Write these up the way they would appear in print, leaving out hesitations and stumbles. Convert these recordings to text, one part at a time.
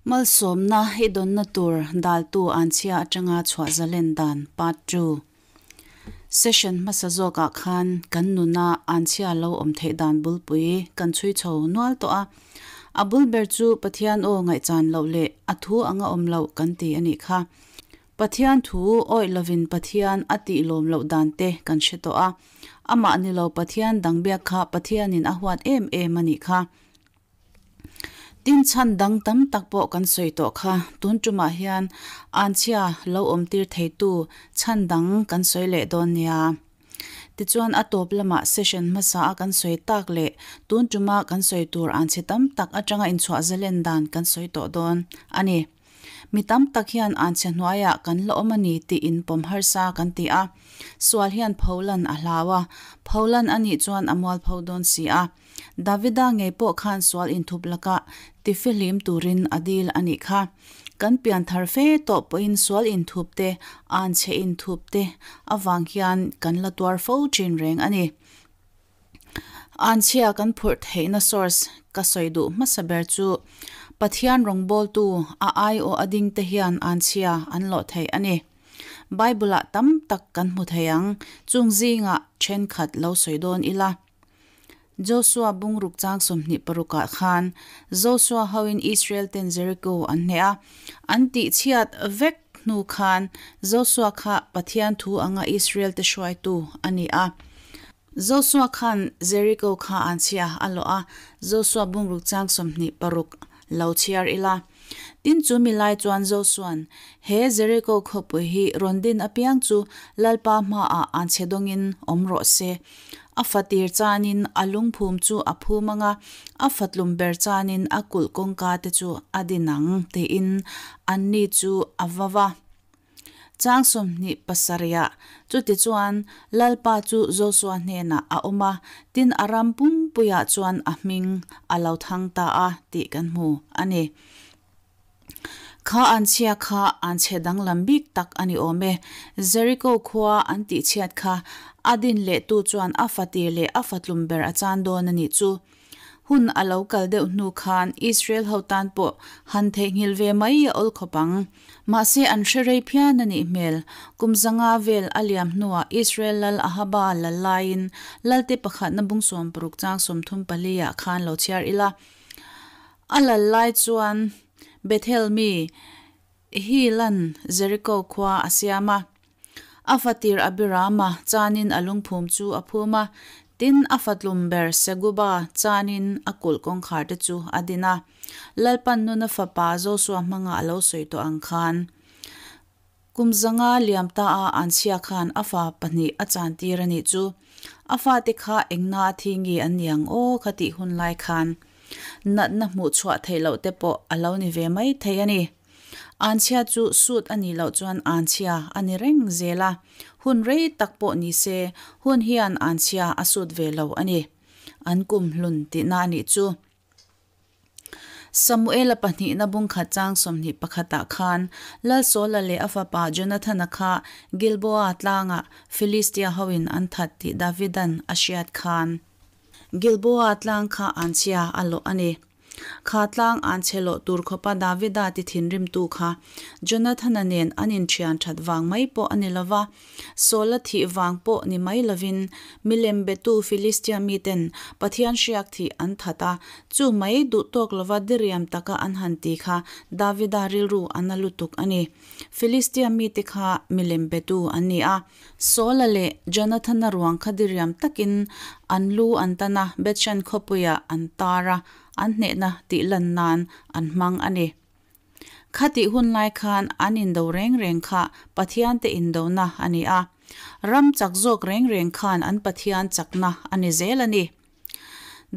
Malsawmna i dawnna tur daltu anchhia atanga chhuah zalen dan Part ii. Session hmasa zawkah khan kan nuna anchhia lo awm theih dan bulpui kan chhui chho nual tawh a. A bul ber chu Pathian aw ngaihchan loh leh a thu anga awm loh kan ti a nih kha. Pathian thu awih lovin Pathian a tih lawm loh dan te kan hre tawh a. Amah ni lo Pathian dang biak kha Pathianin a huat em em a nih kha. Tin chhan dang tam tak pawh kan sawi tawh kha. Tun tumah hian anchhia lo awm tir theitu chhan dang kan sawi leh dawn nia. Tichuan a tawp lamah session hmasa a kan sawi tak leh tun tuma kan sawi tur anchhe tam tak atanga inchhuah zalen dan kan sawi tawh dawn a ni. Mi tam tak hian anchhe hnuaiah kan la awm a ni tih inpawm harsa kan ti a. Sual hian pholan a hlau a, pholan a nih chuan a mualpho dawn si a. Davida ngei pawh khan sual inthup lakah tifihlim turin a dil a nih kha. Kan pian thar fe tawh pawhin sual inthup te, anchhe inthup te avang hian kan la tuar fo thin reng a ni. Anchhia kan phurh theihna source ka sawi duh hmasa ber chu Pathian rawngbawltu a aiawh a ding te hian anchhia an lawh theih a ni. Bible-ah tam tak kan hmu thei ang, chung zingah thenkhat lo sawi dawn ila. Joshua bungruk chang 26ah khan Joshua hoin Israel ten Jericho an hneh a, an tihchhiat vek hnu khan Joshua kha Pathian thu anga Israel te hruaitu a ni a. Joshua khan Jericho kha an chhia a lawh a, Joshua bungruk chang 26 lo chhiar ila. Tin chu mi lai chuan Joshua'n, He Jericho khawpui hi rawn din apiang chu Lalpa hmaah an chhe dawngin awm rawh se. A fatir chanin a lungphum chu a phum ang a, a fatlum ber chanin a kulh kawngka te chu a din ang, tiin anni chu a vau a. Chang 27ah, Chutichuan, Lalpa chu Josua hnenah a awm a, tin a ram pumpuiah chuan a hming a lo thang ta a tih kan hmu a ni. Kha an chhia kha an chhe danglam bik tak a ni awm e. Jericho khua an tihchhiat kha a din lehtu chuan a fatir leh a fatlum ber a chan dawn a nih chu. Hun a lo kal deuh hnu khan Israel ho tan pawh han theihnghilh ve mai a awl khawp ang. Mahse an hre rei phian a nih hmel. Kum zanga vel a liam hnuah Israel lal Ahaba lal laiin lalte pakhatna bung 60 chang 34 ah khan lo chhiar ila. A lal lai chuan Bethel mi Hilan Jericho khua a siam a. A fatir Abirama chanin a lungphum chu a phum a, tin a fatlum ber Seguba chanin a kulh kawngkhar te chu a din a. Lalpan nuna fapa Josua hmanga a lo sawi tawh ang khan kum zanga liam ta a an chhia khan a fa pahnih a chan tir a nih chu. A fate kha engna a thi nge an ni ang aw kha tih hun lai khan natna hmuh chhuah theih loh te pawh a lo ni ve mai thei a ni. Anchhia chu sut a nih loh chuan anchhia a ni reng zel a, hun rei tak pawh ni se hun hian anchhia a sut ve lo a ni. An kum hlun tihna a nih chu. Samuela pahnihna bungkhat chang 21ah khan Lalsawla leh a fapa Jonathana kha Gilboa tlangah Philistia hoin an that tih Davidan a hriat khan Gilboa tlang kha anchhia a lawh a ni. Kha tlang an chhe loh tur khawpa Davida ti thinrimtu kha Jonathana nen an inthian that vang mai pawh a ni lo va, Saula thih vang pawh ni mai lovin milem betu Philistia miten Pathian hriak thih an that a, chu mai duh tawk lova diriam taka an han ti kha Davida rilru a na lutuk a ni. Philistia mite kha milem betu an ni a. Saula leh Jonathana ruang kha diriam takin an lu an tan a, Bethshan khawpuiah an tar a, an hnehna tih lan nan an hmang a ni. Khatih hun lai khan an indo reng reng kha Pathian te indona a ni a, ram chak zawk reng reng khan an Pathian chakna a ni zel a ni.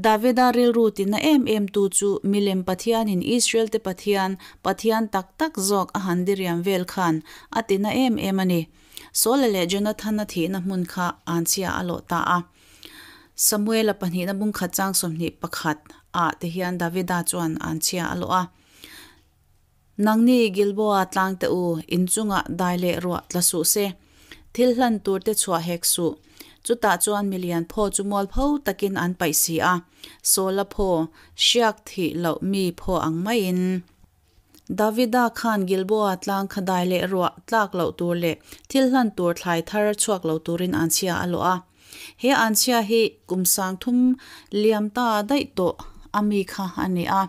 Davida rilru tina em em tu chu milem Pathianin Israel te Pathian, Pathian tak tak zawk a han diriam vel khan a tina em em a ni. Saula leh Jonathana thihna hmun kha anchhia a lawh ta a. Samuela pahnihna bungkhat chang 21 ah te hian Davida chuan anchhia a lawh a. Nangni Gilboa tlang te u, inchungah dai leh ruah tla suh se. Thil hlan tur te chhuah hek suh. Chutah chuan milian phaw chu mual pho takin an paih si a. Saula phaw, hriak thih loh mi phaw ang maiin. Davida khan Gilboa tlang kha dai leh ruah tlak loh tur leh thil hlan tur thlai thar chhuak lo turin anchhia a lawh a. He anchhia hi kum 3000 liam ta daih tawh a mi kha a ni a.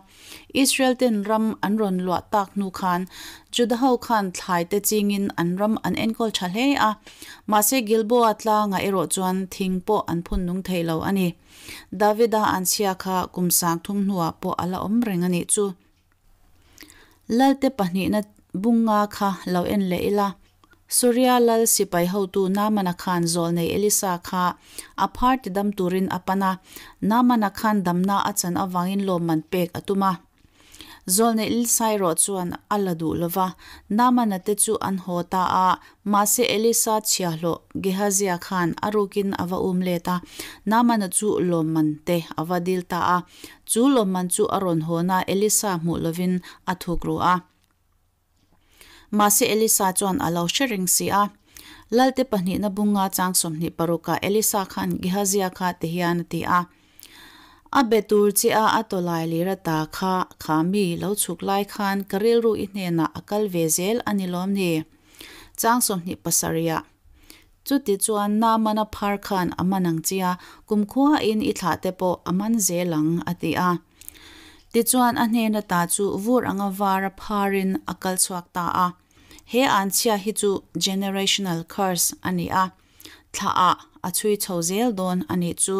Israel ten ram an rawn luah tak hnu khan Juda ho khan thlai te chingin an ram an enkawl tha hle a. Mahse Gilboa tlangah erawh chuan thing pawh an phun nung thei lo a ni. Davida anchhia kha kum 3000 hnuah pawh a la awm reng a nih chu. Lalte pahnihna bunga kha lo en leh ila. Suria lal sipai hotu Naamana khan zawlnei Elisa kha a phar tidam turin a pan a, Naamana khan damna a chan avangin lawmman pek a tum a. Zawlnei Elisa erawh chuan a la duh lo va, Naamana te chu an haw ta a, mahse Elisa chhiahhlawh Gehazia khan a rukin a va um let a, Naamana chu lawmman te a va dil ta a. Chu lawmman chu a rawn hawn a, Elisa hmuh lovin a thuk ru a. Mahse Elisa chuan a lo hre reng si a. Lalte pahnihna bunga chang 26ah Elisa khan Gehazia kha ti hian a ti a, A be tur che a a tawlai lir ata kha kha mi lo chhuk lai khan ka rilru i hnenah a kal ve zel a ni lawm ni? Chang 27ah. Chuti chuan Naamana phar khan a man ang che a, kumkhuain i thlah te pawh a man zel ang, a ti a. Tichuan a hnen ata chu vur anga vara pharin a kal chhuak ta a. He anchhia hi chu generational curse a ni a, thlah ah a chhui chho zel dawn a nih chu.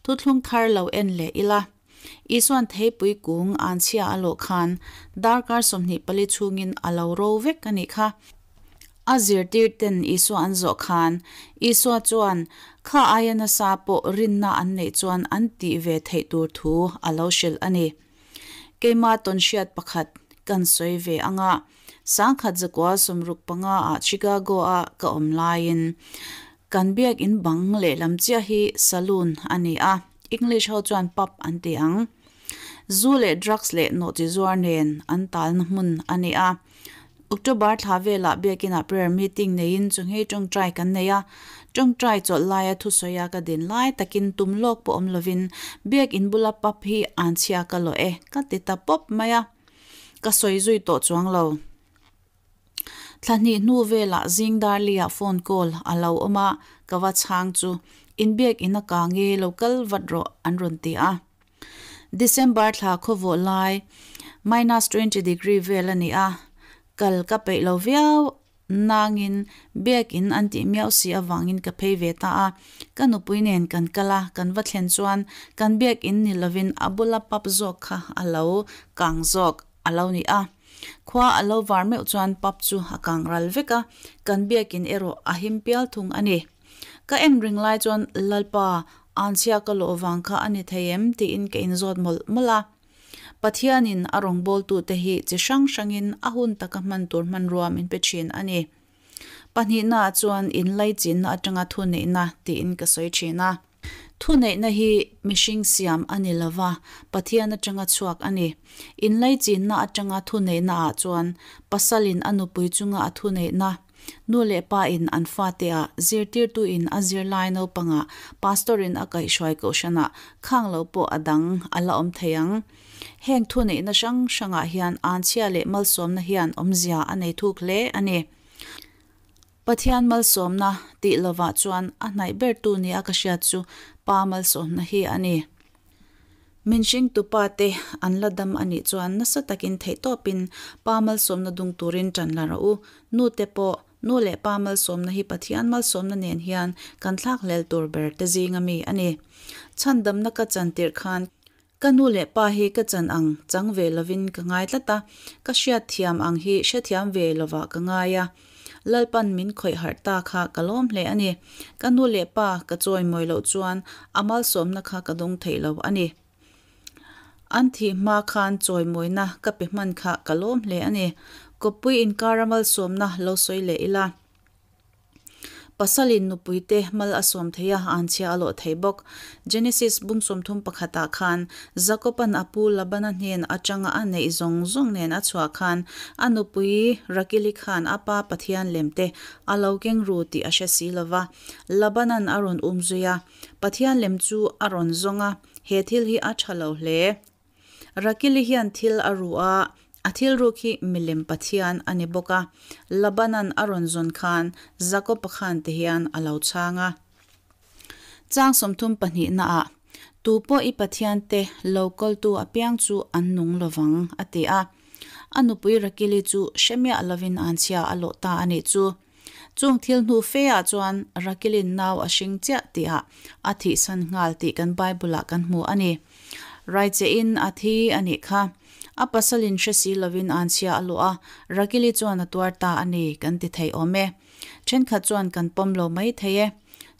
Thuthlung thar lo en leh ila. Isuan theipui kung anchhia a lawh khan darkar 24 chhungin a lo ro vek a nih kha. A zirtir ten Isua an zawh khan Isua chuan kha aia nasa pawh rinna an neih chuan an tih ve theih tur thu a lo hrilh a ni. Keimah tawnhriat pakhat kan sawi ve anga 1965 ah Chicago a ka awm laiin kan biakin bang lehlam chiah hi saloon a ni a, English ho chuan pub an ti ang. Zu leh drugs leh nawhchi zuar nen an talna hmun a ni a. October thla velah biakinah prayer meeting neiin chunghei tawngtai kan nei a. Tawngtai chawlh laia thusawia ka din lai takin tum lawk pawh awm lovin biakin bula pub hi anchhia ka lawh e ka ti ta pawp mai a. Ka sawi zui tawh chuang lo. Thla hnih hnu velah zing darliah phone call a lo awm a, ka va chhang chu inbiakin a kang e lo kal vat rawh an rawn ti a. December thla khawvawh lai minus 20 degree vel a ni a, kal ka peih lo viau nangin biakin an tih miau si avangin ka phei ve ta a. Ka nupui nen kan kal a, kan va thlen chuan kan biakin ni lovin a bula pub zawk kha a lo kang zawk a lo ni a. Khua a lo var meuh chuan pub chu a kang ral vek a, kan biakin erawh a him pial thung a ni. Ka en ring lai chuan Lalpa, anchhia ka lawh vang kha a ni thei em tiin ka inzawt mawlh mawlh a. Pathianin a rawngbawltute hi chi hrang hrangin a hun taka hman tur hmanrua min pe thin a ni. Pahnihnaah chuan inlaichinna atanga thuneihna tiin ka sawi thin a. Thuneihna hi mihring siam a ni lova, Pathian atanga chhuak a ni. Inlaichinna atanga thuneihnaah chuan pasalin a nupui chunga a thuneihna, nu leh pa in an fate ah, zirtirtu in a zirlai naupangah, pastor in a kaihhruai kohhranah khang lo pawh a dang a la awm thei ang. Heng thuneihna hrang hrangah hian anchhia leh malsawmna hian awmzia a nei thuk hle a ni. Pathian malsawmna tih lovah chuan a hnaih bertu nia ka hriat chu Pa malsawmna hi a ni. Min hringtu pa te an la dam a nih chuan nasa takin theihtawpin Pa malsawmna dung turin ṭan la rawh u. Nu te pawh, nu leh pa malsawmna hi Pathian malsawmna nen hian kan thlakhlel tur ber te zinga mi a ni. Chhandamna ka chantirh khan Ka nu leh pa hi ka chan ang chang ve lovin ka ngai tlat a, ka hriat thiam ang hi hrethiam ve lovah ka ngai a. Lalpan min khawih harh ta kha ka lawm hle a ni. Ka nu leh pa ka chawi mawi loh chuan a malsawmna kha ka dawng theih lo a ni. An thih hma khan chawi mawina ka pe hman kha ka lawm hle a ni. Kawppui inkara malsawmna lo sawi leh ila. Pasalin nupuite mal a sawm thei a, anchhia a lawh thei bawk. Genesis bung 31 ah khan Jakoban a pu Labana hnen atanga a neih zawng zawng nen a chhuah khan a nupui Rakili khan a pa Pathian lemte a lo keng ru tih a hre si lova. Labanan a rawn um zui a, Pathian lem chu a rawn zawng a, he thil hi a tha lo hle. Rakili hian thil a ru a, A thil ruk hi milem pathian a ni bawk a. Labanan a rawn zawn khan Jakob-a khan ti hian a lo chhang a. Chang 30 naah, Tu pawh i pathiante lo kawltu apiang chu an nung lovang, a ti a. A nupui Rakili chu hre miah lovin anchhia a lawh ta a nih chu. Chung thil hnu fe ah chuan Rakilin nau a hring chiah tihah a thihsan nghal tih kan Bible-ah kan hmu a ni. Raichein a thi a nih kha. A pasalin hre si lovin anchhia a lawh a, Rakili chuan a tuar ta a ni kan ti thei awm e. Thenkhat chuan kan pawm lo mai thei e.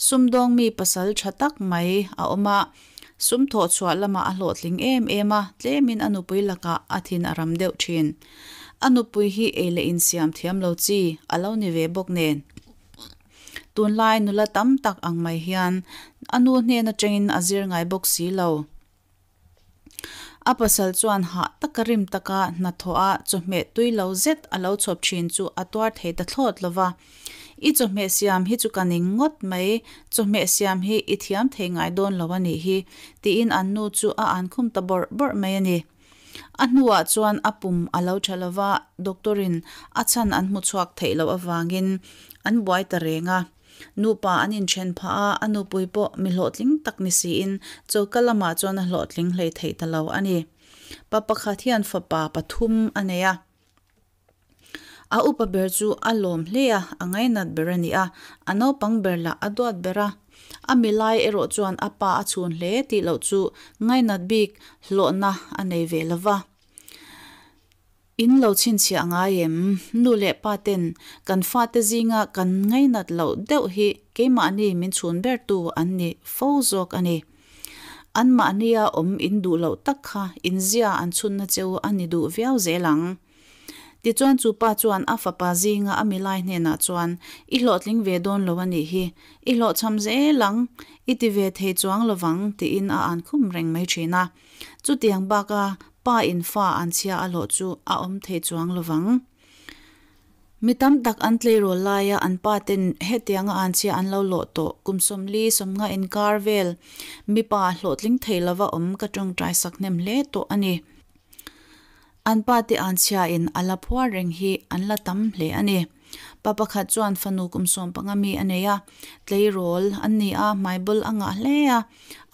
Sumdawng mi pasal tha tak mai a awm a, sum thawh chhuah lamah a hlawhtling em em a, tlemin a nupui lakah a thin a ram deuh thin. A nupui hi ei leh insiam thiam lo chi a lo ni ve bawk nen. Tunlai nula tam tak ang mai hian a nu hnen atangin a zir ngai bawk si lo. A pasal chuan hah taka rim taka hnathawh a chawhmeh tui lo zet a lo chhawp thin chu a tuar thei ta thlawt lo va. I chawhmeh siam hi chu ka ning ngawt mai, chawhmeh siam hi i thiam thei ngai dawn lo a nih hi, tiin an nu chu a ankhum ta bawrh bawrh mai a ni. A hnuah chuan a pum a lo tha lo va, doctor in a chhan an hmu chhuak theih loh avangin an buai ta reng a. Nupa an inthen phah a, a nupui pawh mi hlawhtling tak ni siin choka lamah chuan a hlawhtling hlei theih ta lo a ni. Pa pakhat hian fapa pathum a nei a. A upa ber chu a lawm hle a, a ngainat ber a ni a, a naupang ber lah a duat ber a. A milai erawh chuan a pa a chhun hle tih loh chu ngainat bik hlawhna a nei ve lo va. In lo chhinchhiah ngai em? Nu leh pa ten kan fate zinga kan ngainat loh deuh hi keimahni min chhun bertu an ni fo zawk a ni. Anmahnia awm in duh loh tak kha inzia an chhunna cheu a ni duh viau zel ang. Tichuan chu pa chuan a fapa zinga a milai hnenah chuan, I hlawhtling ve dawn lo a nih hi, i hlawhchham zel ang, i ti ve thei chuang lovang, tiin a ankhum reng mai thin a. Chutiang baka pa in fa an chhia a hlawh chu a awm thei chuang lovang. Mi tam tak an tleirawl laia an pa ten hetianga an chhia an lo lawh tawh kum 40 50 inkar vel mipa hlawhtling thei lova awm ka tawngtai sak hnem hle tawh a ni. An pa te an chhia in a la phuar reng hi an la tam hle a ni. Pa pakhat chuan fanu kum 15 mi a nei a, tleirawl an ni a, hmaibul a ngah hle a,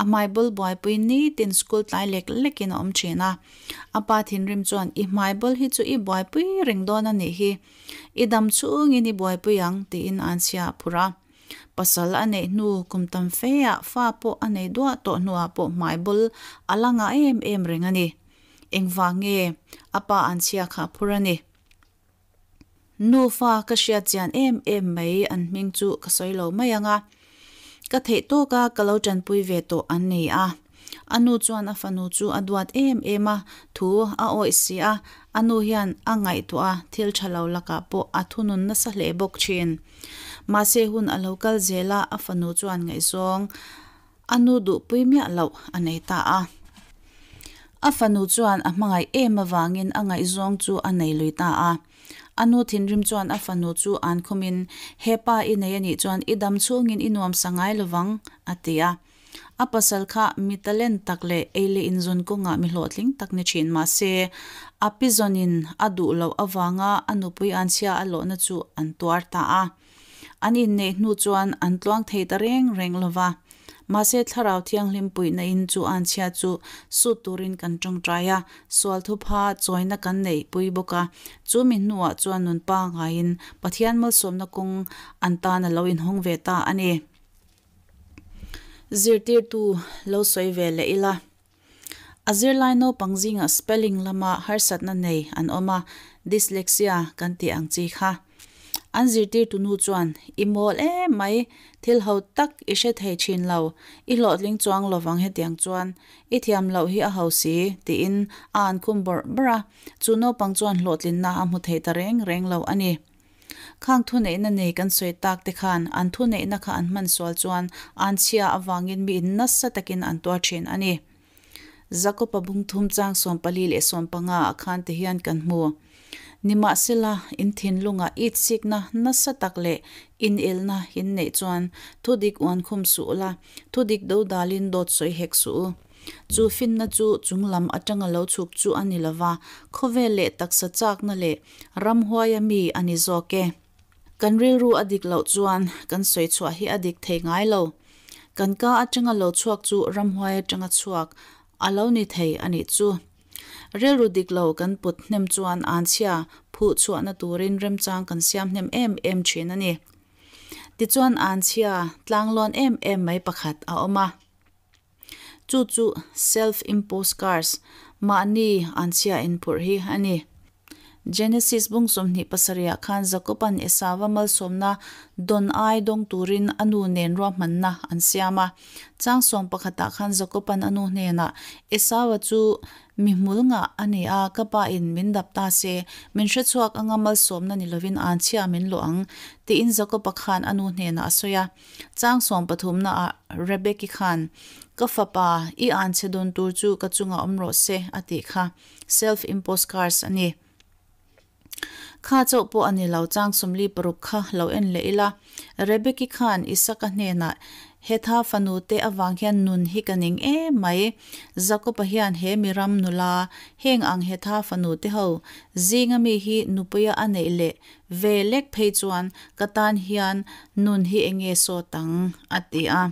a hmaibul buaipui nitin school tlai lek lekin a awm thin a. A pa thinrim chuan i hmaibul hi chu i buaipui reng dawn a nih hi, i dam chungin i buaipui ang tiin an chhia a phur a. Pasal a neih hnu kum tam feah fa pawh a nei duah tawh hnuah pawh hmaibul a la ngah em em reng a ni. Engvang nge a pa an chhia kha a phur a ni. Nufa ka hriat chian em em mai an hming chu ka sawi lo mai ang a, ka theih tawk a ka lo tanpui ve tawh an ni a. A nu chuan a fanu chu a duat em em a, thu a awih si a, a nu hian a ngaihtuah a, thil tha lo lakah pawh a thunun nasa hle bawk thin. Mahse hun a lo kal zel a, a fanu chuan ngaihzawng A nu duhpui miah loh a nei ta a. A fanu chuan a hmangaih em avangin a ngaihzawng chu a nei lui ta a. A nu thinrim chuan a fanu chu an khumin, He pa i nei a nih chuan i dam chhungin i nuamsa ngai lovang, a ti a. A pasal kha mi talent tak leh ei leh inzawn kawngah mi hlawhtling tak ni thin mah se, a pizawnin a duh loh avanga a nupui anchhia a lawhna chu an tuar ta a. An inneih hnu chuan an tluang thei ta reng reng lo va. Mahse Thlarau Thianghlim puihna in chu anchhia chu sut turin kan tawngtai a, sual thupha chawina kan neih pui bawk a. Chu mi hnuah chuan nun pangaiin Pathian malsawmna kawng an tan a lo inhawng ve ta a ni. Zirtirtu lo sawi ve leh ila. A zirlai naupang zingah spelling lama harsatna nei an awm a, dyslexia kan tih ang chi kha. An zirtirtu nu chuan, I mawl em mai, thil ho tak i hre thei thin lo, i hlawhtling chuang lovang hetiang chuan, i thiam loh hi a ho si, tiin a an khum bawrh bawrh a, chu naupang chuan hlawhtlinna a hmu thei ta reng reng lo a ni. Khang thuneihna nei kan sawi tak te khan an thuneihna kha an hman sual chuan an chhia avangin mi in nasa takin an tuar thin a ni. Jakob-a bung thum chang 14 leh 15 ah khan ti hian kan hmu. Nimahsela, in thinlungah itsikna nasa tak leh inelna in neih chuan thudik uan khum suh ula, thudik do dalin dawt sawi hek suh u. Chu finna chu chung lam atanga lo chhuk chu a ni lova, khawvel leh taksa chakna leh ramhuaia mi a ni zawk e. Kan rilru a dik loh chuan kan sawi chhuah hi a dik thei ngai lo. Kan ka atanga lo chhuak chu ramhuai atanga chhuak a lo ni thei a nih chu. Rilru dik lo kan put hnem chuan anchhia phuh chhuahna turin remchang kan siam hnem em em thin a ni. Tichuan anchhia tlanglawn em em mai pakhat a awm a. Chu chu self-imposed curse, mahni anchhia inphurh hi a ni. Genesis bung 27 ah khan Jakoba'n Esauva malsawmna dawn ai dawng turin a nu nen ruahmanna an siam a. Chang 11 ah khan Jakoba'n a nu hnenah, Esauva chu mi hmul ngah a ni a, ka pa in min dap ta se, min hrechhuak anga malsawmna ni lovin anchhia min luah ang, tiin Jakoba khan a nu hnenah a sawi a. Chang 13 na ah Rebeki khan, Ka fapa, i anchhe dawn tur chu ka chungah awm rawh se, a tih kha. Self-imposed curse a ni. Kha chauh pawh a ni lo, chang 46 kha lo en leh ila. Rebeki khan Isaka hnenah, Hetha fanu te avang hian nun hi ka ning em mai. Jakoba hian he mi ram nula, heng ang hetha fanu te ho zinga mi hi nupuia a neih leh ve lek phei chuan ka tan hian nun hi enge sawt ang, a ti a.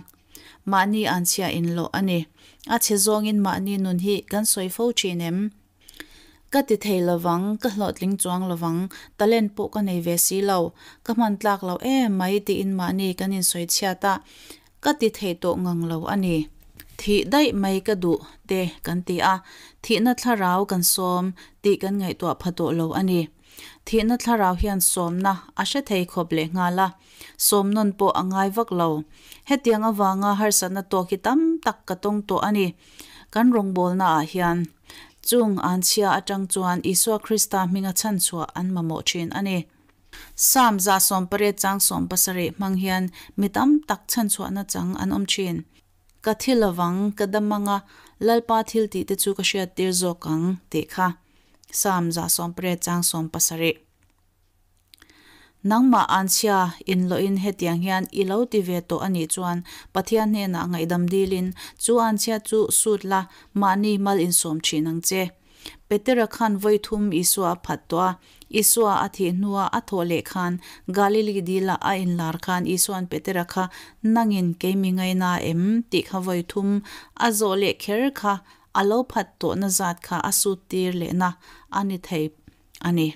Mahni anchhia inlawh a ni. A chhe zawngin mahni nun hi kan sawi fo thin em? Ka ti thei lovang, ka hlawhtling chuang lovang, talent pawh ka nei ve si lo, ka hman tlak lo em mai tiin mahni kan insawi chhiat a, ka ti thei tawh ngang lo a ni. Thih daih mai ka duh te kan ti a, thihna thlarau kan sawm tih kan ngaihtuah pha tawh lo a ni. Thihna thlarau hian sawmna a hre thei khawp leh nghal a, sawm nawn pawh a ngai vak lo. Hetiang avanga harsatna tawk hi tam tak ka tawng tawh a ni. Kan rawngbawlna ah hian chung anchhia atang chuan Isua Krista hminga chhanchhuah an mamawh thin a ni. Psalm 118 chang 17 hmang hian mi tam tak chhanchhuahna chang an awm thin. Ka thi lovang, ka dam anga, Lalpa thil tih te chu ka hriattir zawk ang, tih kha. Psalm 118 chang 17. Nangmah anchhia inlawhin hetiang hian i lo ti ve tawh a nih chuan Pathian hnenah ngaihdam dilin chu anchhia chu sut la, mahni mal insawm thin ang che. Petera khan vawi thum Isua a phat tawh a, Isua a thih hnua a thawh leh khan Galili dila a inlar khan Isua'n Petera kha nangin kei mi ngaina em tih kha vawi thum a zawh leh kher kha a lo phat tawhna zat kha a sut tir lehna a ni thei a ni.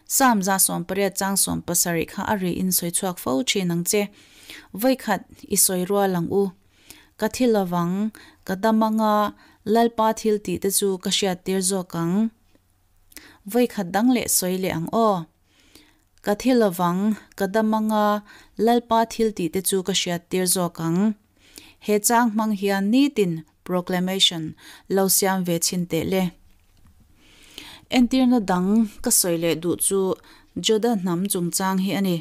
Psalm 118 chang 17 kha a ri in sawi chhuak fo thin ang che. Vawi khat i sawi rual ang u. Ka thi lovang, ka dam anga Lalpa thil tih te chu ka hriat tir zawk ang. Vawi khat dang leh sawi leh ang aw. Ka thi lovang, ka dam anga Lalpa thil tih te chu ka hriat tir zawk ang. He chang hmang hian nitin proclamation lo siam ve chhin teh le. Entirna dang ka sawi leh duh chu Juda hnam chungchang hi a ni.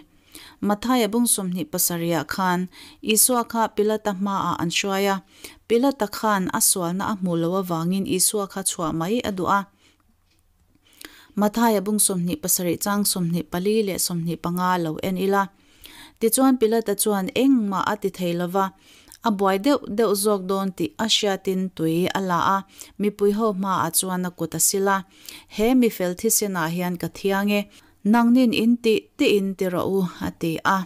Mathaia bung 27 ah khan Isua kha Pilata hmaah an hruai a. Pilata khan a sualna a hmuh loh avangin Isua kha chhuah mai a duh a. Mathaia bung 27 chang 24 leh 25 lo en ila. Tichuan Pilata chuan engmah a ti thei lova, a buai deuh deuh zawk dawn tih a hriatin tui a la a, mipui ho hmaah chuan a kut a sil a. He mifel thisenah hian ka thiang e, nangnin in tih tiin ti rawh u, a ti a.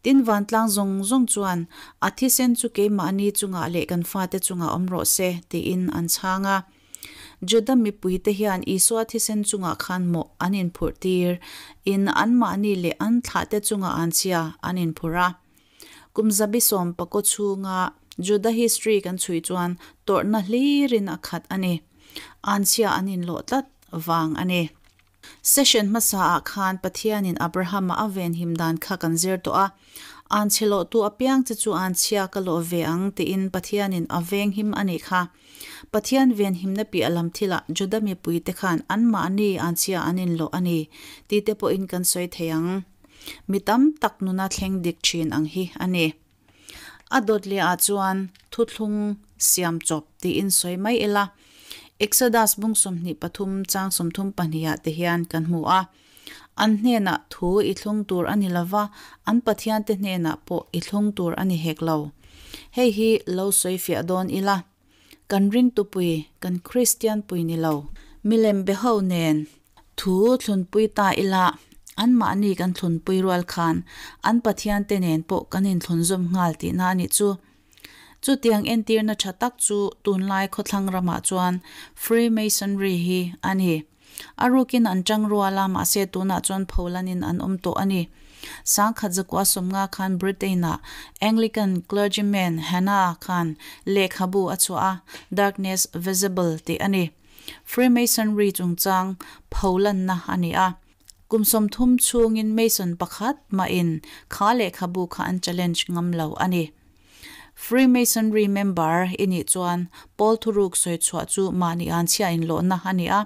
Tin vantlang zawng zawng chuan a thisen chu keimahni chungah leh kan fate chungah awm rawh se, tiin an chhang a. Juda mipuite hian Isua thisen chungah khan mawh an inphurh tir in anmahni leh an thlahte chungah anchhia an inphurh a. Kum zabi sawm pakaw chhunga Juda history kan chhui chuan tawrhna hlirin a khat a ni. Anchhia an inlawh tlat vang a ni. Session hmasaah khan Pathianin Abrahama a venhim dan kha kan zir tawh a. Anchhe lawhtu apiang che chu anchhia ka lawh ve ang tiin Pathianin a venghim a nih kha. Pathian venhimna piah lam thilah Juda mipuite khan anmahni anchhia an inlawh a ni tih te pawhin kan sawi thei ang. Mi tam tak nuna thleng dik thin ang hi a ni. A dawt leh ah chuan thuthlung siam chawp tiin sawi mai ila. Exodus bung 23 chang 32 ah te hian kan hmu a. An hnenah thu i thlung tur a ni lova, an pathiante hnenah pawh i thlung tur a ni hek lo. Hei hi lo sawi fiah dawn ila. Kan ringtupui, kan Kristian pui ni lo, milem be ho nen thu thlunpui ta ila, anmahni kan thlunpui rual khan an Pathian te nen pawh kan inthlunzawm nghal tihna a nih chu. Chutiang entirna tha tak chu tunlai khawthlang ramah chuan Freemasonry hi a ni. A rukin an tang rual a, mahse tunah chuan pholanin an awm tawh a ni. Sangkhat zakua 50 khan Britain-ah Anglican clergyman Hannah khan lehkhabu a chhuah a, Darkness Visible tih a ni. Freemasonry chungchang pholanna a ni a. Kum 30 chhungin Mason pakhat mahin kha lehkhabu kha an challenge ngam lo a ni. Freemasonry member i nih chuan pawl thuruk sawi chhuah chu mahni an chhia inlawhna a ni a.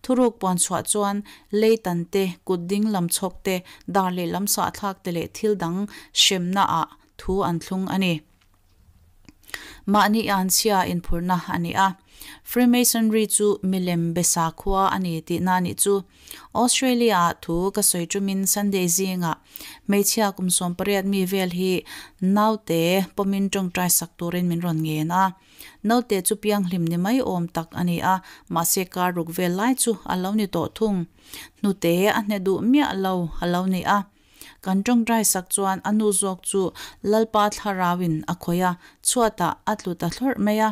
Thuruk puan chhuah chuan lei tan te, kut ding lam chhawk te, dar leh lam sahthlak te leh thil dang hremna ah thu an thlung a ni. Mahni an chhia inphurna a ni a. Freemasonry chu milem be sakhua a ni tihna a nih chu. Australia ah thu ka sawi tumin Sunday zingah hmeichhia kum 18 mi vel hi naute pawmin tawngtai sak turin min rawn ngen a. Naute chu pianghlim ni mai awm tak a ni a, mahse kar ruk vel lai chu a lo ni tawh thung. Hnute a hne duh miah lo a lo ni a. Kan tawngtai sak chuan a nu zawk chu Lalpa thlarauin a khawih a, chhuatah a tlu ta thlawrh mai a.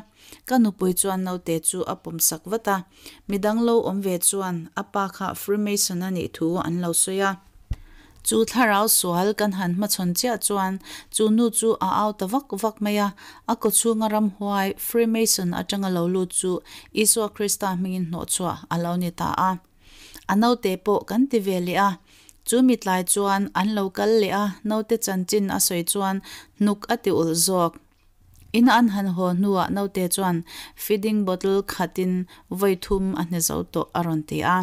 Ka nupui chuan naute chu a pawm sak vat a. Midang lo awm ve chuan a pa kha Freemason a nih thu an lo sawi a. Chu thlarau sual kan han hmachhawn chiah chuan chu nu chu a au ta vak vak mai a. A kawchhunga ramhuai Freemason atanga lo lut chu Isua Krista hmingin hnawhchhuah a lo ni ta a. A naute pawh kan ti ve leh a. Chu mi tlai chuan an lo kal leh a, naute chanchin a sawi chuan hnuk a ti ulh zawk. In an han haw hnuah naute chuan feeding bottle khatin vawi thum a hne zo tawh a rawn ti a.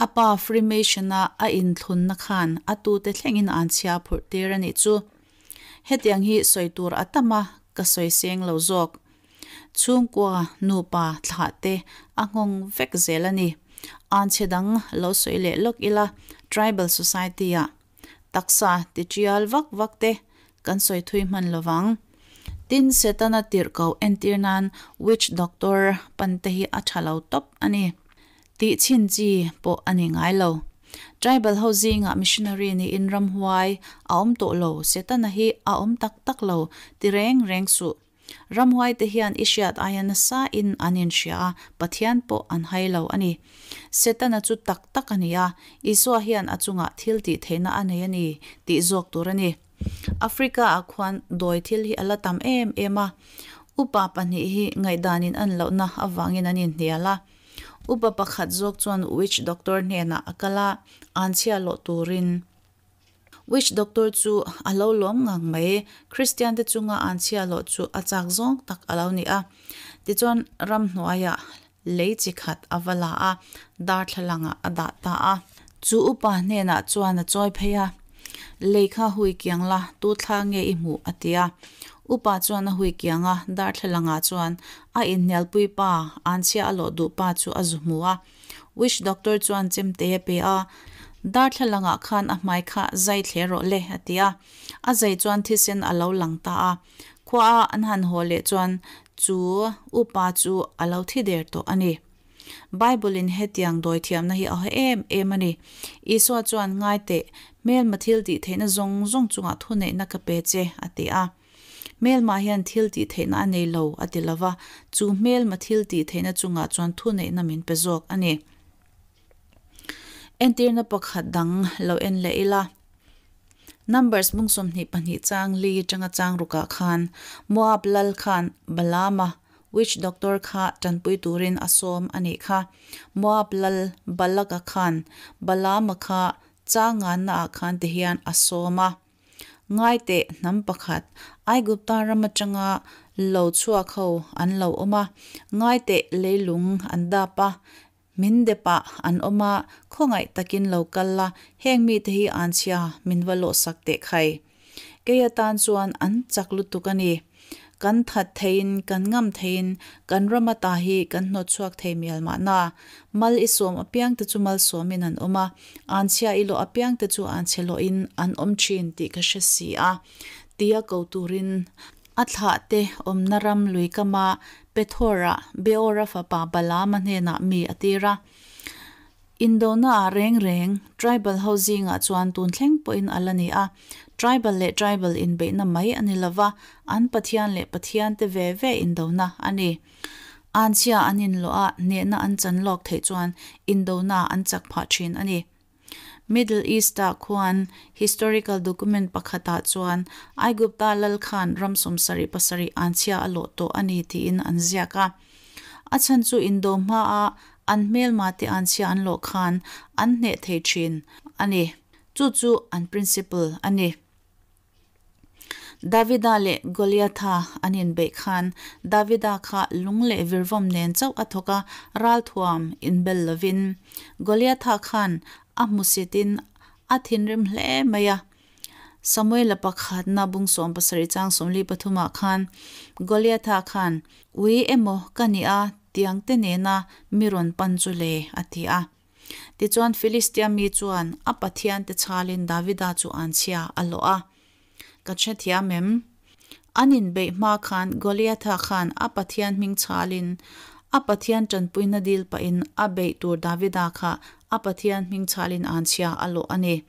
A pa Freemason-a a inthlunna khan a tute thlengin an chhia phurh tir a nih chu. Hetiang hi sawi tur a tam a, ka sawi seng lo zawk. Chhungkua, nupa, thlah te a nghawng vek zel a ni. Anchhe dang lo sawi leh lawk ila, Tribal Society-ah taksa ti tial vak vak te kan sawi thui hman lo vang. Tin, Setana tirhkoh entir nan witch doctor pan te hi a tha lo tawp a ni. Tih chhin chi pawh a ni ngai lo. Tribal ho zingah missionary niin ramhuai a awm tawh lo, Setana hi a awm tak tak lo ti reng reng suh. Ramhuai te hian i hriat aia nasa in an inhria a, Pathian pawh an hai lo a ni. Setana chu tak tak a ni a, Isua hian a chungah thil tih theihna a nei a ni tih zawk tur a ni. Africa ah khuan dawi thil hi a la tam em em a, upa pahnih hi ngaihdanin an lohna avangin an inhnial a. Upa pakhat zawk chuan witch doctor hnenah a kal a, anchhia lawh turin. Witch doctor chu a lo lawm ngang mai, Christian te chunga an chhia loh chu a chak zawng tak a lo ni a. Tichuan ramhnuaiah lei chi khat a va la a, darthlalangah a dah ta a. Chu upa hnenah chuan a chawi phei a, Lei kha hui kiang la, tu thla nge i hmuh? a ti a. Upa chuan a hui kiang a, darthlalangah chuan a inhnialpui pa, an chhia a lawh duh pa chu a zu hmu a. Witch doctor chuan chemte a pe a, Darthlalangah khan a hmai kha zai thle rawh le, a ti a. A zai chuan thisen a lo lang ta a. Khua a an han haw leh chuan chu upa chu a lo thi der tawh a ni. Bible in hetiang dawi thiamna hi a haw em em a ni. Isua chuan ngai teh, hmelma thil tih theihna zawng zawng chungah thuneihna ka pe che, a ti a. Hmelma hian thil tih theihna a nei lo, a ti lo va, chu hmelma thil tih theihna chungah chuan thuneihna min pe zawk a ni. Entirna pakhat dang lo en leh ila. Numbers bung 22 chang li tanga chang rukah khan Moab lal khan Balaama witch doctor kha tanpui turin a sawm a nih kha. Moab lal Balaka khan Balaama kha changannaah khan tihian a sawm a. Ngai teh hnam pakhat, Aigupta ram atanga lo chhuak ho an lo awm a, ngai teh leilung an dap a, min depah an awm a, khawngaih takin lo kal la, heng mite hi anchhia min va lawhsak teh khai. Kei atan chuan an chak lutuk a ni. Kan that theiin, kan ngam theiin, kan ram ata hi kan hnawt chhuak thei mial mahna. Mal i sawm apiangte chu malsawmin an awm a, anchhia i lawh apiangte chu anchhe lawhin an awm thin tih ka hre si a, tia ko turin. A thlahte awmna ram lui kama Pethor-ah Beora fapa Balaama hnenah mi a tir a. Indona-ah reng reng tribal ho zingah chuan tun thleng pawhin a la ni a, tribal leh tribal inbeihna mai a ni lova, an pathian leh pathiante ve ve indona a ni. Anchhia an inlawh a, hnehna an chan lawk theih chuan indona an chak phah thin a ni. Middle East-ah khuan historical document pakhatah chuan Aigupta lal khan ram 77 anchhia a lawh tawh a ni tiin an ziak a. A chhan chu indo hmaa an hmelmate anchhia an lawh khan an hneh thei thin a ni. Chu chu an principle a ni. Davida leh Goliatha an inbeih khan Davida kha lung leh virvawm nen chauh a thawk a, ralthuam inbel lovin. Goliatha khan a hmusitin a thinrim hle mai a. Samuela pakhatna bung 70 chang 43 ah khan Goliatha khan, Ui emaw ka nih a, tiang te nena mi rawn pan chu le, a ti a. Tichuan Filistia mi chuan a pathiante chhalin Davida chu anchhia a lawh a. Ka hrethiam em? An inbeih hma khan Goliatha khan a pathian hming chhalin a pathian tanpuina dil pahin a beih tur Davida kha a pathian hming chhalin anchhia a lawh a ni.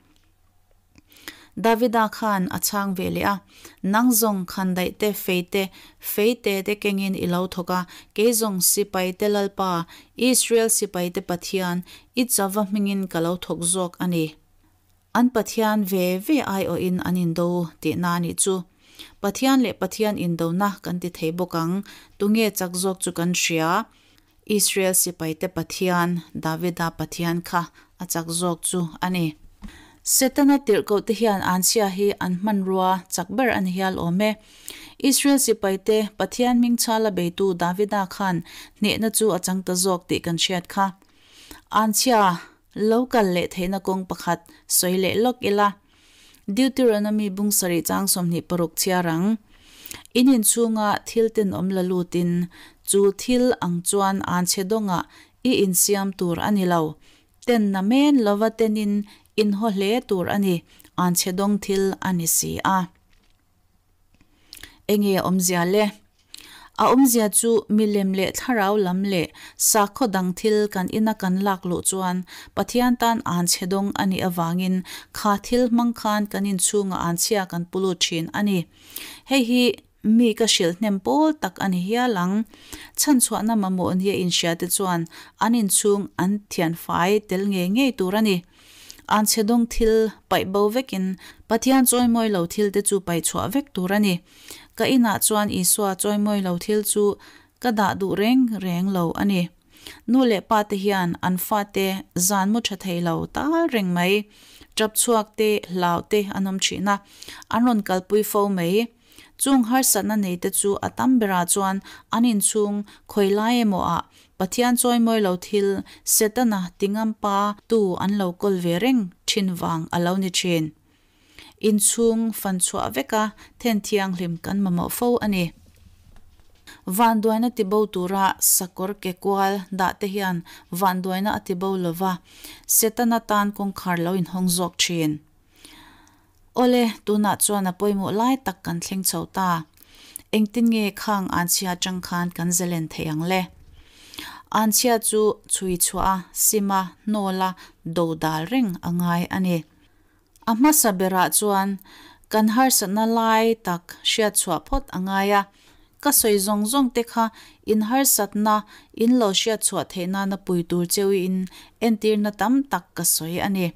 Davida khan a chhang ve leh a, Nang zawng khandaih te, fei te, fei te te kengin i lo thawk a, kei zawng sipai te Lalpa, Israel sipai te Pathian, i chava hmingin ka lo thawk zawk a ni. An Pathian ve ve aiawhin an indo tihna a nih chu. Pathian leh Pathian indona kan ti thei bawk ang, tunge chak zawk chu kan hria. Israel sipaite Pathian, Davida Pathian kha a chak zawk chu a ni. Setana tirhkohte hian anchhia hi an hmanrua chak ber a ni hial awm e. Israel sipaite Pathian hming chhala beitu Davida khan hnehna chu a chang ta zawk tih kan hriat kha. Anchhia lo kal leh theihna kawng pakhat sawi leh lawk ila. Deuteronomy bung sarih chang 26 chhiar ang. In inchhunga thil tenawm la lutin, chu thil ang chuan an chhe dawngah i insiam tur a ni lo. Ten na men lova tenin inhaw hle tur a ni, an chhe dawng thil a ni si a. Enge awmzia le? A awmzia chu milem leh thlarau lam leh sakhaw dang thil kan ina kan lak luh chuan Pathian tan anchhe dawng a nih avangin kha thil hmang khan kan inchhungah anchhia kan pu lut thin a ni. Hei hi mi ka hrilh hnem pawl tak a ni hial ang. Chhanchhuahna mamawh nia inhriate chuan an inchhung an thianfai tel ngei ngei tur a ni. Anchhe dawng thil paih bo vekin Pathian chawimawi lo thil te chu paih chhuah vek tur a ni. Ka inah chuan Isua chawimawi lo thil chu ka dah duh reng reng lo a ni. Nu leh pa te hian an fate zan mu tha thei lo tal reng mai. Tap chhuak te, hlau te an awm thin a, an rawn kalpui fo mai. Chung harsatna nei te chu a tam berah chuan an inchhung khawi lai emaw ah Pathian chawimawi lo thil Setana tingampa tu an lo kawl ve reng thin vang a lo ni thin. Inchhung fan chhuah veka then thianghlim kan mamawh fo a ni. Vanduaina tibo tura sakawr ke kual dah te hian vanduaina a tibo lova, Setana tan kawngkhar lo inhawng zawk thin. Awle, tunah chuan a pawimawh lai tak kan thleng chho ta. Engtin nge khang anchhia atang khan kan zalen thei ang le? Anchhia chu chhui chhuah a, sim a, hnawl a, do dal reng a ngai a ni. A hmasa berah chuan kan harsatna lai tak hriat chhuah phawt a ngai a. Ka sawi zawng zawng te kha in harsatna in lo hriat chhuah theih nana pui tur cheuin entirna tam tak ka sawi a ni.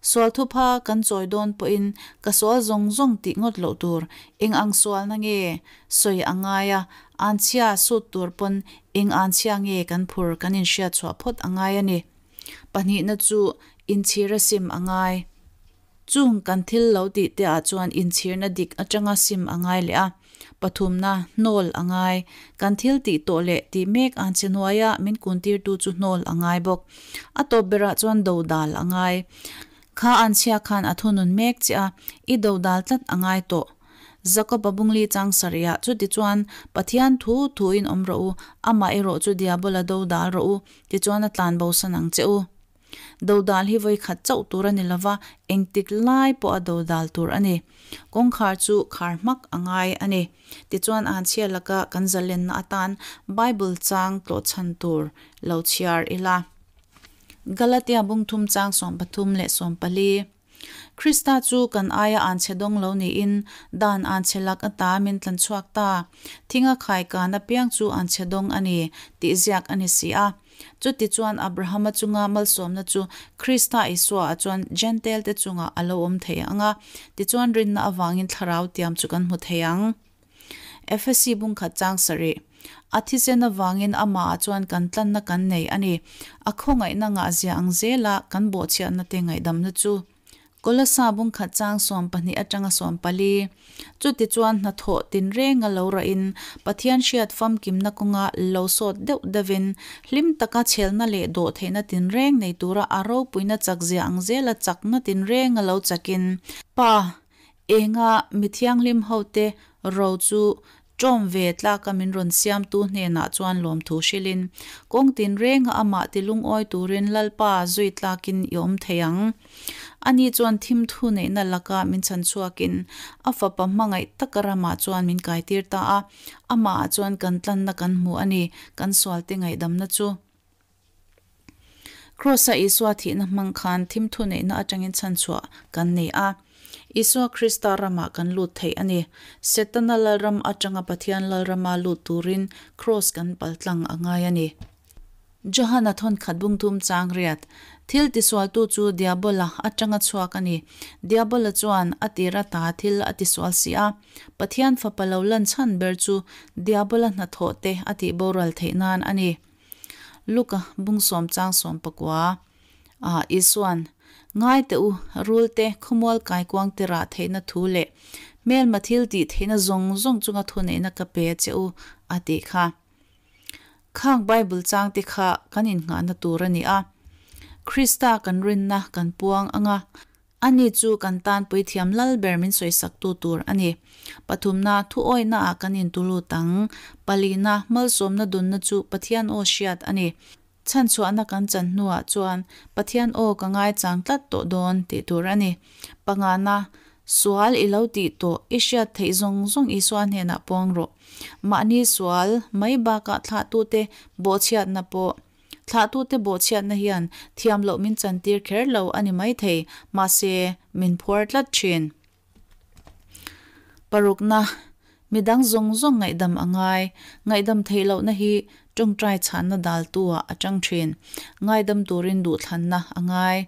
Sual thupha kan chawi dawn pawhin ka sual zawng zawng tih ngawt loh tur eng ang sualna nge sawi a ngai a, anchhia sut tur pawn eng anchhia nge kan phur kan inhriat chhuah phawt a ngai a ni. Pahnihna chu inchhir a sim a ngai. Chung kan thil lo tih te ah chuan inchhirna dik atanga sim a ngai leh a. Pathumna, hnawl a ngai. Kan thil tih tawh leh tih mek an che hnuaia min kuntirtu chu hnawl a ngai bawk. A tawp berah chuan dodal a ngai. Kha anchhia khan a thunun mek che a, i dodal tlat a ngai tawh. Jakob-a bungli chang sarihah chutichuan Pathian thu thuin awm rawh u, amah erawh chu diabola dodal rawh u, tichuan a tlan bosan ang che u. Dodal hi vawi khat chauh tur a ni lova, engtik lai pawh a dodal tur a ni. Kawngkhar chu khar hmak a ngai a ni. Tichuan anchhia laka kan zalenna atan Bible chang tlawhchhan tur lo chhiar ila. Galatia bungthum chang 33 leh 40. Krista chu kan aia anchhe dawng lo niin dan anchhe lak ata min tlan chhuak ta. Thinga khai kan apiang chu anchhe dawng a ni tih ziak a ni si a. Chutichuan Abrahama chunga malsawmna chu Krista Isua-ah chuan Jentail-te chungah a lo awm thei ang a, tichuan rinna avangin thlarau tiam chu kan hmu thei ang. Efesi bungkhat chang sarih. A thisen avangin amahah chuan kan tlanna kan nei a ni. A khawngaihna ngahzia ang zela kan bawhchhiatna te ngaihdamna chu. Kolosa bungkhat chang 12 atanga 14. Chutichuan hnathawh tinrenga lo rahin Pathian hriat famkimna kawnga lo sawt deuh deuhin hlim taka chhelna leh dawhtheihna tinreng nei tura a ropuina chakzia ang zela chakna tinrenga lo chakin Pa Enga mi thianghlim hote ro chu ṭawm ve tlaka min rawn siamtu hnenah chuan lawmthu hrilhin, kawng tinrenga amah ti lungawi turin Lalpa zui tlakin i awm thei ang. Ani chuan thim thu neihna laka min chhan chhuakin a fapa hmangaih taka ramah chuan min kaitir ta a, amahah chuan kan tlanna kan hmu a ni, kan sualte ngaihdamna chu. Kraws-a Isua thihna hmang khan thim thuneihna atangin chhanchhuah kan nei a. Isua Krista ramah kan lut thei a ni. Setana lalram atanga Pathian lalrama lut turin kraws kan paltlang a ngai a ni. Johana thawnkhat bungthum chang riat, Thil tisualtu chu Diabola atanga chhuak a ni. Diabola chuan a tir ata thil a tisual si a. Pathian fapa lo lan chhan ber chu Diabola hnathawh te a tihboral theih nan a ni. Luka bung sawm chang 19 ah Isua'n, Ngai teh u, rul te, khawmual kaikuang te rah theihna thu leh hmelma thil tih theihna zawng zawng chunga thuneihna ka pe a che u, a tih kha. Khang Bible chang te kha kan innghahna tur a ni a. Krista kan rinna kan puang anga. Ani chu kan tan puithiam lal ber min sawisaktu tur a ni. Pathumna, thuawihnaah kan intulut ang. Palina, malsawmna dunna chu Pathian aw hriat a ni. Chhanchhuahna kan chan hnuah chuan Pathian aw ka ngaichang tlat tawh dawn tih tur a ni. Pangana, sual i lo tih tawh i hriat theih zawng zawng Isua hnenah puang rawh. Mahni sual mai bakah thlahtute bawhchhiatna pawh Thlahtute bawhchhiatna hian thiam loh min chantir kher lo a ni maithei, mahse, min phuar tlat thin. Parukna, Midang zawng zawng ngaihdam a ngai. Ngaihdam theih lohna hi tawngtai chhanna daltu-ah a tang thin. Ngaidam turin duhthlanna a ngai.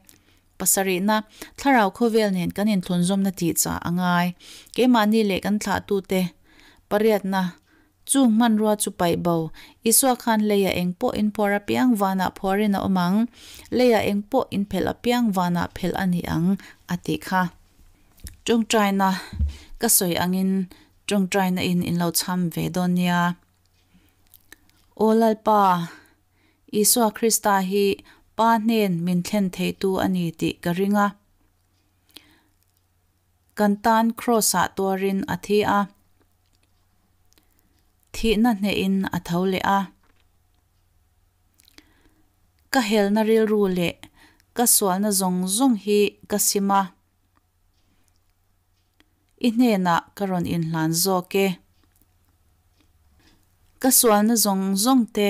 Pasarihna, Thlarau khawvel nen kan inthlunzawmna tih chah a ngai. Keimahni leh kan thlahtute. Pariatna, Chung hmanrua chu paih bo. Isua khan leiah eng pawh in phuar apiang vanah phuarin a awm ang, leiah eng pawh in phelh apiang vanah phelh a ni ang, a tih kha. Tawngtaina ka sawi angin tawngtaina in in lo chham ve dawn nia. Aw Lalpa, Isua Krista hi Pa hnen min thlen theitu a ni tih ka ring a. Kan tan Kraws-ah tuarin a thi a. Thihna hnehin a tho leh a. Ka helna rilru leh ka sualna zawng zawng hi ka sim a. I hnenah ka rawn inhlan zawk e. Ka sualna zawng zawng te,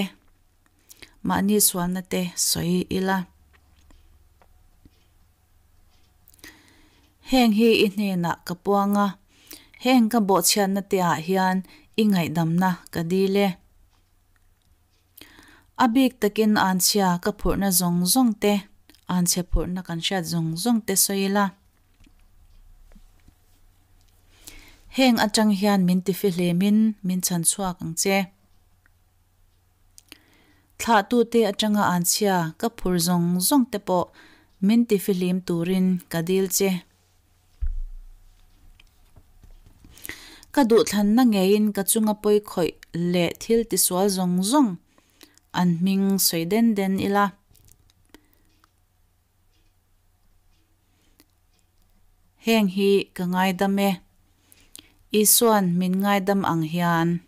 mahni sualna te sawi ila. Heng hi i hnenah ka puang a, heng ka bawhchhiatna te ah hian i ngaihdamna ka dil e. A bik takin anchhia ka phurhna zawng zawng te, anchhe phurhna kan hriat zawng zawng te sawi ila. Heng atang hian min tifihlimin min chhan chhuak ang che. Thlahtute atanga anchhia ka phur zawng zawng te pawh min tifihlim turin ka dil che. Ka duhthlanna ngeiin ka chunga pawi khawih leh thil tisual zawng zawng an hming sawi den den ila. Heng hi ka ngaidam e. Isua'n min ngaidam ang hian.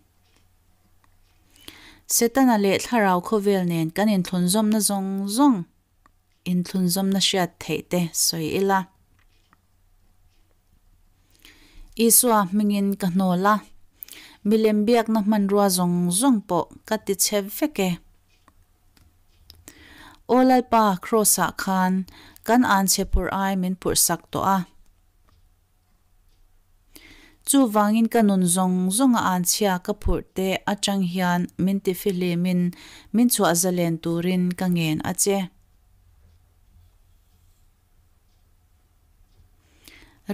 Setana leh thlarau khawvel nen kan inthlunzawmna zawng zawng. inthlunzawmna hriat theih te sawi ila. Isua hmingin ka hnawl a, milem biakna hmanrua zawng zawng pawh ka ti chhe vek e. Aw Lalpa, Kraws-ah khan kan anchhe phurh ai min phurhsak tawh a. Chuvangin ka nun zawng zawnga anchhia ka phurh te atang hian min tifihlimin min chhuah zalen turin ka ngen a che.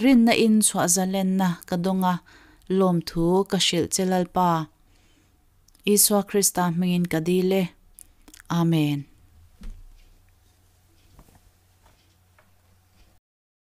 Rinna in chhuah zalenna ka dawng a, lawmthu ka hrilh che Lalpa. Isua Krista hmingin ka dil e. Amen.